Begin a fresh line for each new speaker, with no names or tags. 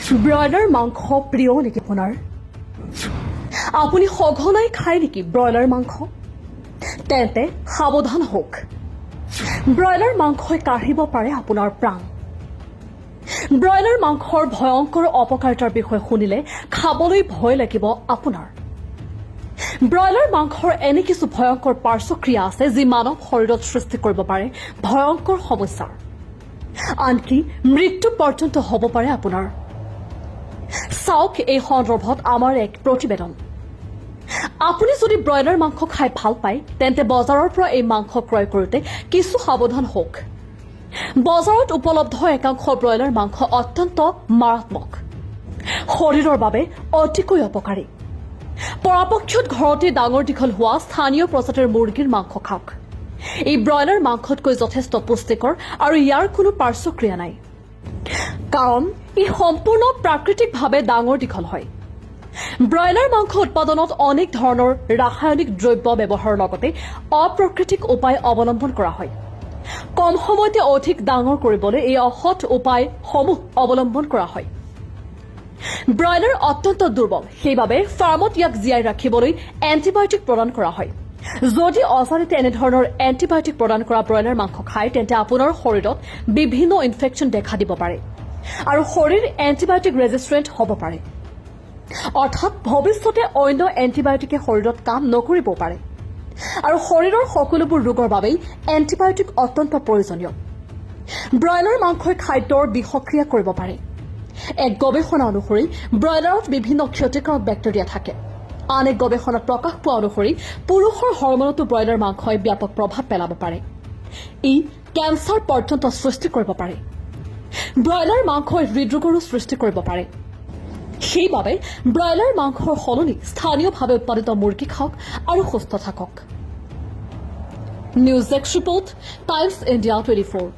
Broiler মাংস প্ৰিয় নেকি আপোনাৰ? আপুনি সঘনাই খায় নেকি ব্ৰইলাৰ মাংস? তেন্তে সাৱধান হওক। ব্ৰইলাৰ মাংসই কাঢ়িব পাৰে আপোনাৰ প্ৰাণ। ব্ৰইলাৰ মাংসৰ ভয়ংকৰ অপকাৰিতাৰ বিষয়ে শুনিলে খাবলৈ ভয় লাগিব আপোনাৰ। ব্ৰইলাৰ মাংসৰ এনে কিছু ভয়ংকৰ পাৰ্শ্বক্ৰিয়া আছে, যি মানৱ শৰীৰত সৃষ্টি কৰিব পাৰে ভয়ংকৰ সমস্যাৰ। আনকি মৃত্যু পৰ্যন্ত হ'ব পাৰে আপোনাৰ। চাওক এই সন্দৰ্ভত আমাৰ এক প্ৰতিবেদন। আপুনি যদি ব্ৰইলাৰ মাংস খাই ভাল পায়, তেন্তে বজাৰৰ পৰা এই মাংস ক্ৰয় কৰোঁতে কিছু সাৱধান হওক। বজাৰত উপলব্ধ একাংশ ব্ৰইলাৰ মাংস অত্যন্ত মাৰাত্মক, শৰীৰৰ বাবে অতিকৈ অপকাৰী। পৰাপক্ষত ঘৰতে ডাঙৰ দীঘল হোৱা স্থানীয় প্ৰজাতিৰ মুৰ্গীৰ মাংস খাওক। ই ব্ৰইলাৰ মাংসতকৈ যথেষ্ট পুষ্টিকৰ আৰু ইয়াৰ কোনো পাৰ্শ্বক্ৰিয়া নাই, কাৰণ ই সম্পূৰ্ণ প্ৰাকৃতিকভাৱে ডাঙৰ দীঘল হয়। ব্ৰইলাৰ মাংস উৎপাদনত অনেক ধৰণৰ ৰাসায়নিক দ্ৰব্য ব্যৱহাৰৰ লগতে অপ্ৰাকৃতিক উপায় অৱলম্বন কৰা হয়। কম সময়তে অধিক ডাঙৰ কৰিবলৈ এই অসৎ উপায়সমূহ অৱলম্বন কৰা হয়। ব্ৰইলাৰ অত্যন্ত দুৰ্বল, সেইবাবে ফাৰ্মত ইয়াক জীয়াই ৰাখিবলৈ এণ্টিবায়টিক প্ৰদান কৰা হয়। যদি অজানিতে এনেধৰণৰ এণ্টিবায়টিক প্ৰদান কৰা ব্ৰইলাৰ মাংস খায়, তেন্তে আপোনাৰ শৰীৰত বিভিন্ন ইনফেকশ্যন দেখা দিব পাৰে আৰু শৰীৰ এণ্টিবায়টিক ৰেজিষ্টেণ্ট হ'ব পাৰে। অৰ্থাৎ ভৱিষ্যতে অন্য এণ্টিবায়টিকে শৰীৰত কাম নকৰিবও পাৰে। আৰু শৰীৰৰ সকলোবোৰ ৰোগৰ বাবেই এণ্টিবায়টিক অত্যন্ত প্ৰয়োজনীয়। ব্ৰইলাৰ মাংসই খাদ্যৰ বিষক্ৰিয়া কৰিব পাৰে। এক গৱেষণা অনুসৰি ব্ৰইলাৰত বিভিন্ন ক্ষতিকাৰক বেক্টেৰিয়া থাকে। আন এক গৱেষণাত প্ৰকাশ পোৱা অনুসৰি পুৰুষৰ হৰমনতো ব্ৰইলাৰ মাংসই ব্যাপক প্ৰভাৱ পেলাব পাৰে। ই কেঞ্চাৰ পৰ্যন্ত সৃষ্টি কৰিব পাৰে। ব্ৰইলাৰ মাংসই হৃদৰোগৰো সৃষ্টি কৰিব পাৰে। সেইবাবে ব্ৰইলাৰ মাংসৰ সলনি স্থানীয়ভাৱে উৎপাদিত মুৰ্গী খাওক আৰু সুস্থ থাকক। News desk report, Times India 24.